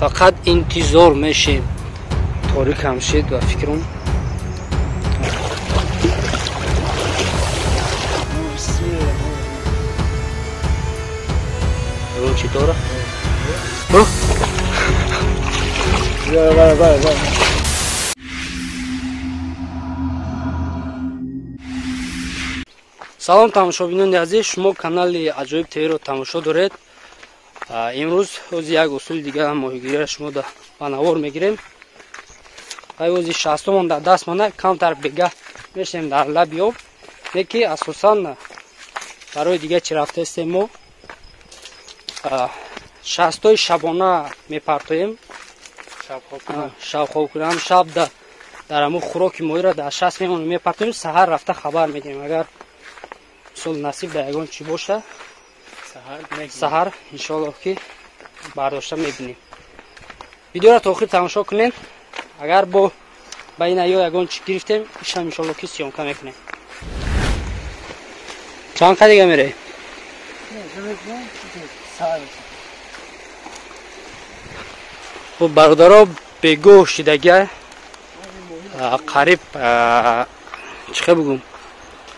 Фақат интизор мешем. Торик ҳам шид ва фикрам. Чӣ дора? Салом тамошобинони азиз, шумо канали Аҷоиб ТВ-ро тамошо доред. Имрӯз ози як усули дигар моҳигириро шумо ба навор мегирем. Ози шастомон дар даст монда, камтар бегаҳ мешавем дар лаби об, леки асосан барои дигар чӣ рафтаистем мо шастои шабона мепартоем. Шабхобкунам шаб дар ҳамун хӯроки моҳиро дар шаст мемонем, мепартоем, саҳар рафта хабар медиҳем. Агар мисол насиб дар ягон чӣ боша, саҳар иншоаллоҳ ки бардошта мебинем. Видеоро то охир тамошо кунед. Агар бо ба ин ё ягон чӣ гирифтем, ишам иншоаллоҳ ки съёмка мекунем. Чанд қа дига меравем? Хуб бародаро, бегоҳ шидагия қариб чӣ хел бигӯм,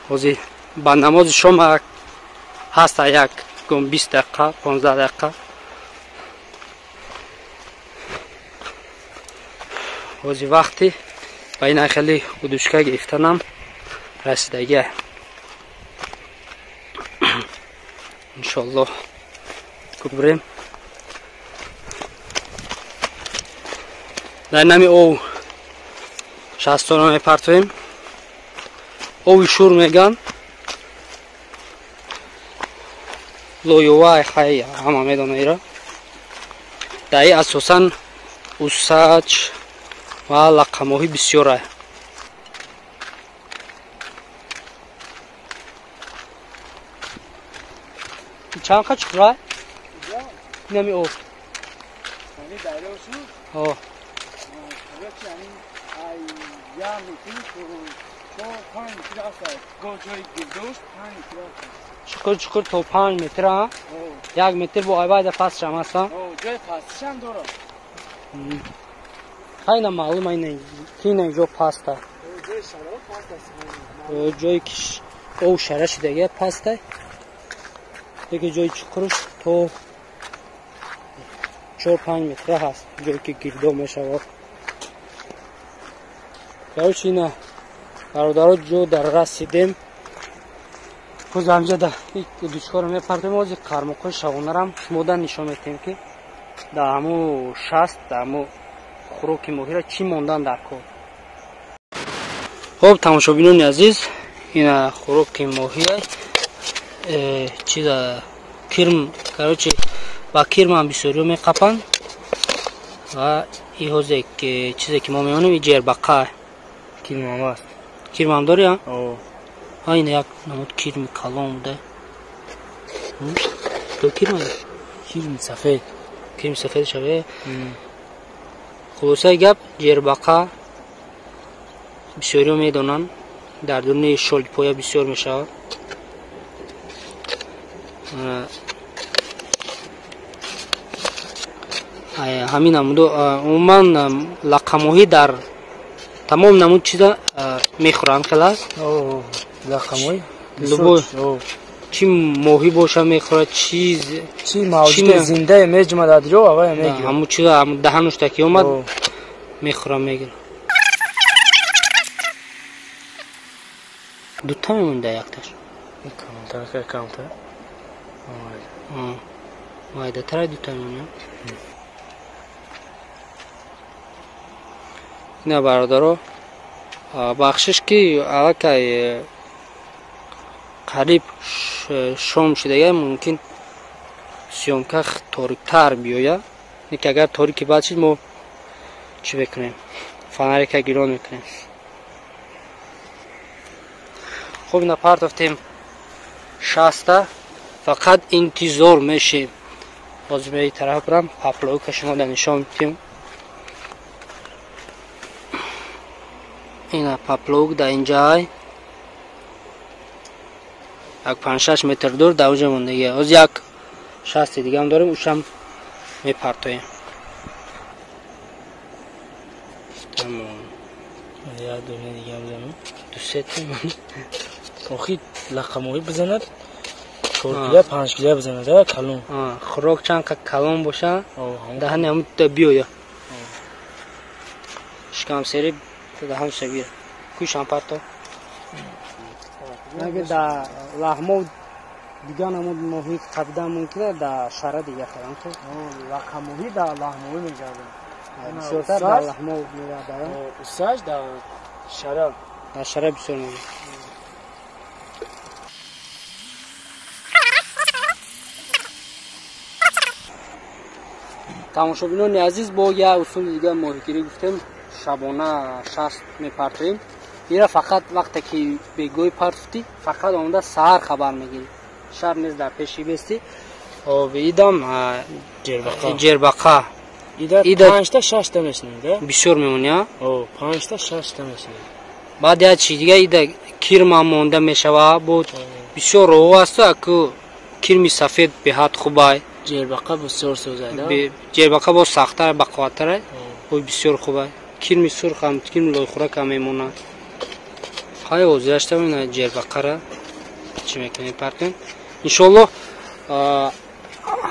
ҳозир ба намози шом ҳаста як гум 20 дақиқа, 15 дақиқа. Ҳозир вақти ба ин хеле удушка гирифтанам расидагия. Иншоаллоҳ кубрем. Дар нами ов шастона мепартоем. Ови шур меган. Лоювай хай ҳама медона ира. Дар ин асосан усач ва лақамоҳӣ бисёр. Чанд қа чуқура? Инами об. Чуқур чуқур то 5 метр, 1 метр бо айбайда паст шам аст. Хайна маълум айна кина ҷо паста. Ҷое ки об шара шидага паста. Яке ҷои чуқурш то 4-5 метр ҳаст, ҷое ки гирдо мешавад. Короче, ина бародаро ҷо дар расидем. Ҳозир ҳамҷа да дучкоро мепартем. Ҳозир қармоқҳои шабонарам шумода нишон метиҳем, ки дар ҳаму шаст, дар ҳаму хӯроки моҳиро чӣ мондан дар кор. Хоб тамошобинони азиз, ина хӯроки моҳия чиза кирм, короче ба кирмам бисёриё меқапанд ва и ҳозе чизе ки мо меонем и ҷербақа. Кирмам аст. Кирмам дори? А ина як намуд кирми калон буда. То кирм? Кирми сафед. Кирми сафед шаве. Хулосаи гап, ҷербақа бисёриё медонанд, дар дуни шолипоя бисёр мешавад. Ҳамин намудо умуман лақамоҳӣ дар тамом намуд чиза мехӯранд, хел аст. Лақамоҳӣ любой чӣ моҳӣ боша мехӯрад, чи мавҷуди зиндае меҷумад дар ҷо авая мегирад. Ҳамун чиза даҳанушта ки омад мехӯра, мегирад. Дута мемонда якташ. Камтар, камтар. Майдатара дута мемонад. Ина бародаро, бахшиш ки аллакай қариб шом шидага, мумкин съёмка ториктар биёяд. Леки агар торики бад шид, мо чӣ мекунем? Фонарика гирон мекунем. Хуб, ина партофтем шаста, фақат интизор мешем. Ҳозир ба ин тараф бирам, поплавка шумо да нишон медиҳем. Ина поплавок дар инҷай як 5-6 метр дур дар онҷа мондагия. Ҳозир як шасти дигаам дорем, ушам мепартоем. Тамом. Я дона дига бизанам. Ду се та. Охи лақамоҳӣ бизанад. 4 кило 5 кило бизанад, калон. Хӯрок чанд калон боша, даҳани ҳамун биёя. Шикамсери даҳанша бира. Кӯшам парто. Аге да лаҳмо дига намуд моҳӣ қабидан мумкин да шара дига харам то. Лақамоҳӣ да лаҳмоҳӣ мегардад. Бисёртар да лаҳмо мегардад. Усаш да шара. Да шара бисёр мегардад. Тамошобинони азиз, бо як усули дига моҳигирӣ гуфтем, шабона 60 мепартоем. Ира фақат вақте ки бегоҳӣ партофтӣ, фақат омада саҳар хабар мегирӣ. Шаб низ дар пеши бестӣ. Идам ҷербақа. Ида 5 та 6 та мешинад, да? Бисёр мемонӣ, а? 5 та 6 та мешинад. Баъд як чи дига ида кирма монда мешава, бо бисёр роҳ аст, аку кирми сафед беҳад хубай. Ҷербақа бисёр созад, да? Ҷербақа боз сахттар, бақувваттар, бо бисёр хубай. Кирми сурх ҳам, кирми лойхӯрак ҳам мемонад. Хай ҳозирашта ина ҷербақара чӣ мекунем, партем. Иншоаллоҳ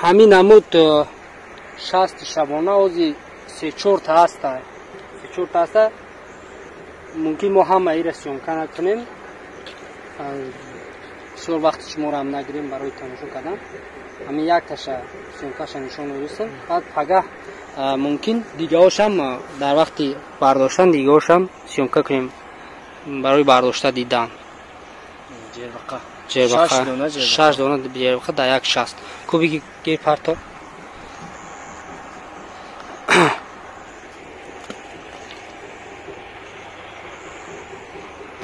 ҳамин намуд 60 шабона ҳози 3-4 та ҳаста. 3-4 та ҳаста. Мумкин мо ҳама ира съёмка накунем. Бисёр вақти шуморо ҳам нагирем барои тамошо кардан. Ҳамин якташа съёмкаша нишон додистем. Баъд пагаҳ мумкин дигаҳошам дар вақти бардоштан дигаҳошам съёмка кунем барои бардошта дидан. Ҷербақа. Ҷербақа. 6 дона ҷербақа дар як 60. Кубики гир парто.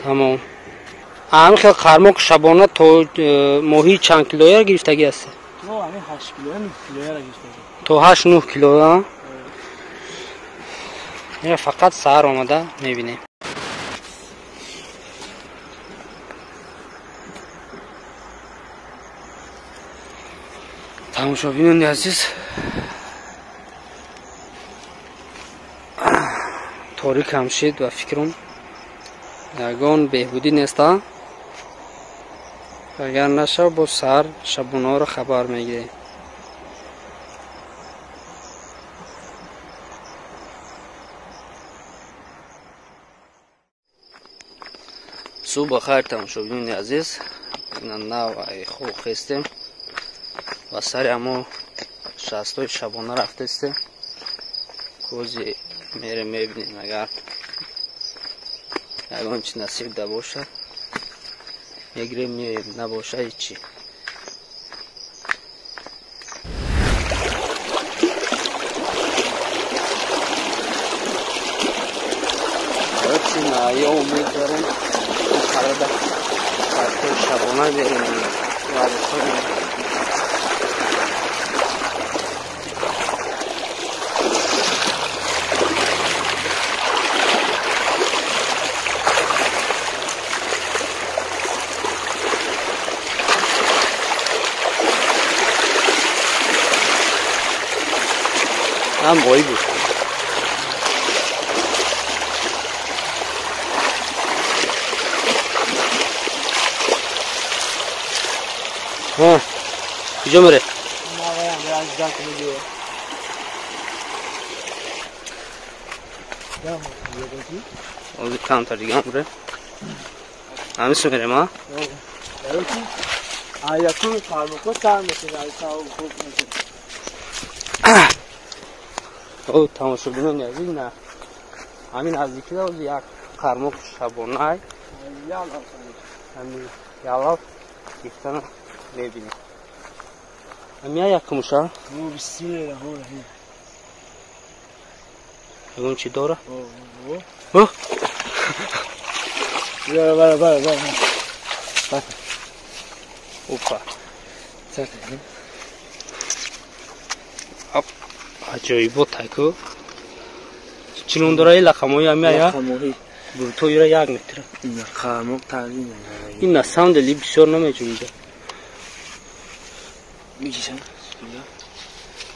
Тамом. Ҳамин хел қармоқ шабона то моҳии чанд килояро гирифтагӣ аст? Ҳамин 8 килоя, 9 килояро гирифтагӣ. То 8-9 кило, а? Ина фақат саҳар омада мебинем. Тамошобинони азиз, торик ҳам шид ва фикрам ягон беҳбудӣ нест, а? Агар нашав, боз саҳар шабонаҳоро хабар мегирем. Субҳ бахайр, тамошобинони азиз. Нав хоб хестем ва сари ҳамо шастҳои шабона рафтестем. Кози мерем мебинем, агар ягон чи насиб да бошад мегирем, меоем, набоша ҳечи. Ё умед дорем қарода шастҳои шабона берем. ҳам моҳӣ буд. Куҷо мере? Ҳозир камтар дига мере. Ҳамисо мерем, а? Тамошобинони азиз, на ҳамин наздикида ҳозир як қармоқ шабонай ҳамин ялав гирифтана мебинем. Ҳамин якумша ягон чи дора? Опа. Аҷоибот тайку. Чӣ ном дора ин лақамоҳи ҳамин ая? Бурто ира як метр. Ин на самом деле бисёр намеҷунда.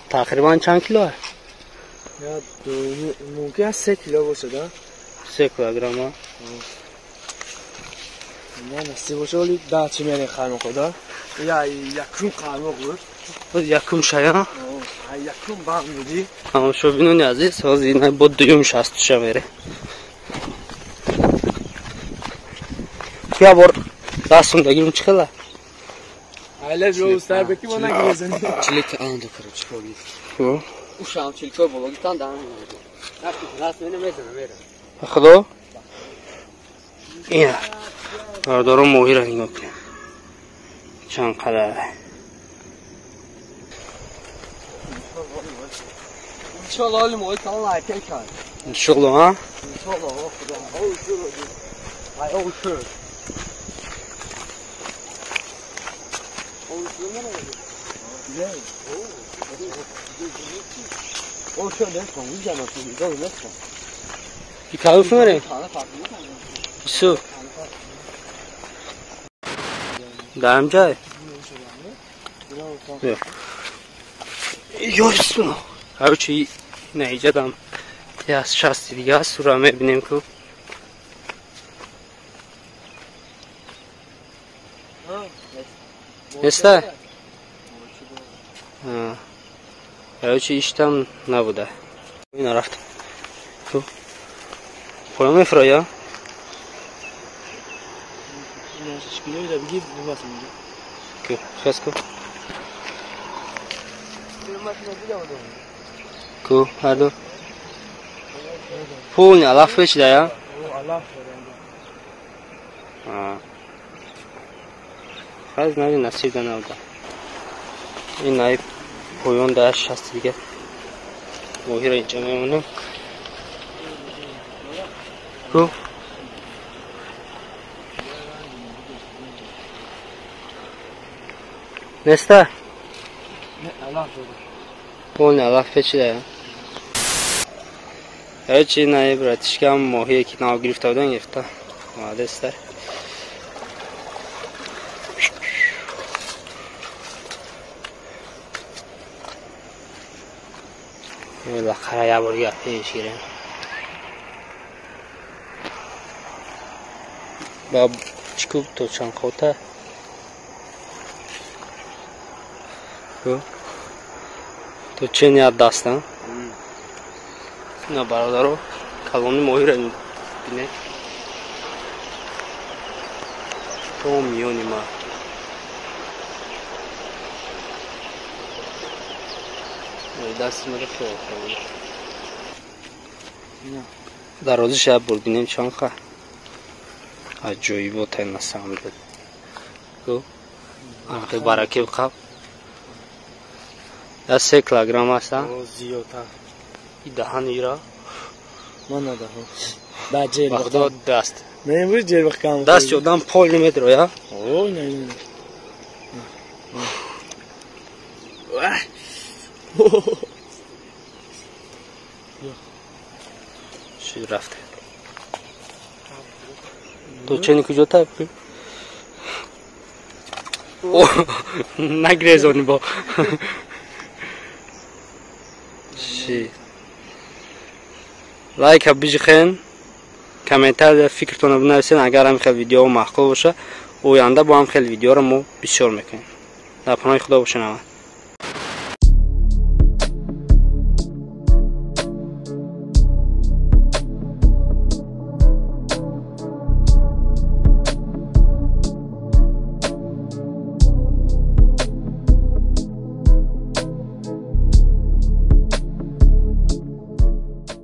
Тақрибан чанд кило? Я мумкин аст 3 кило бошад, а? 3 килограмм, а? Не, насиб бошад, вале да чӣ мерем қармоқ, да? Я якум қармоқ буд. Боз якум шая? Якум банд будӣ. Тамошобинони азиз, ҳозир ина бо дуюм шастуша мере. Я бор дастум дагирум чӣ хела? Айле ҷо устар беки мо нагирезани. Чилика анду, короче, хоги. Ушам чиликой бологитан да. Даст мене мезана мера. Худо? Ина. Бародарон моҳиро нигоҳ кунед. Чанд қадар. иншоалло ҳоли моҳи калон ҳаракат кард. Иншоалло, ҳа? Иншоалло, худо. Ай, о, шуд. Калуф мерем? Юсуф. Дар ҳамҷай? Ё бисмиллоҳ. Короче, на иҷадам як шасти дига аст, ура мебинем ку. Неста? Короче, иштам набуда. Ина рафт. Ку. Поён мефуроя? Ку, хес ку. Ку, ҳарду. Полный алаф печидая? Хаз нави насиб да набуда. Ин наи поён да шасти дига. Моҳиро инҷа мемонем. Ку. Неста? Полный алаф печидая. Короче, наи братишкам моҳие ки нав гирифта будан гирифта. Молодец дар. Лақара як бор дига пеш гирем. Ба чӣ ку то чанд қота? Ку? То чен як дастам? На бародаро, калони моҳиро бинед. То миёни ма. Дасти мара хеле хеле. Дарозиш як бор бинем чанд ха. Аҷоибот на самом деле. Ку? Анқи бараки қаб. Я 3 килограмм аст, а? Зиёдтар. И даҳан ира. Ман надаҳам. Ба ҷел. Ба худо даст. Не, имрӯз ҷел кам. Даст одам пол метро, я? О, не, не. Ши рафте. То чени куҷо тайб ки? О, нагрезони бо. Ши. Лайка бижихен, комментария фикртонро бинависен, агар ҳам хел видео маъқул боша, оянда бо ҳам хел видеоро мо бисёр мекунем. Дар паноҳи Худо бошен ҳама.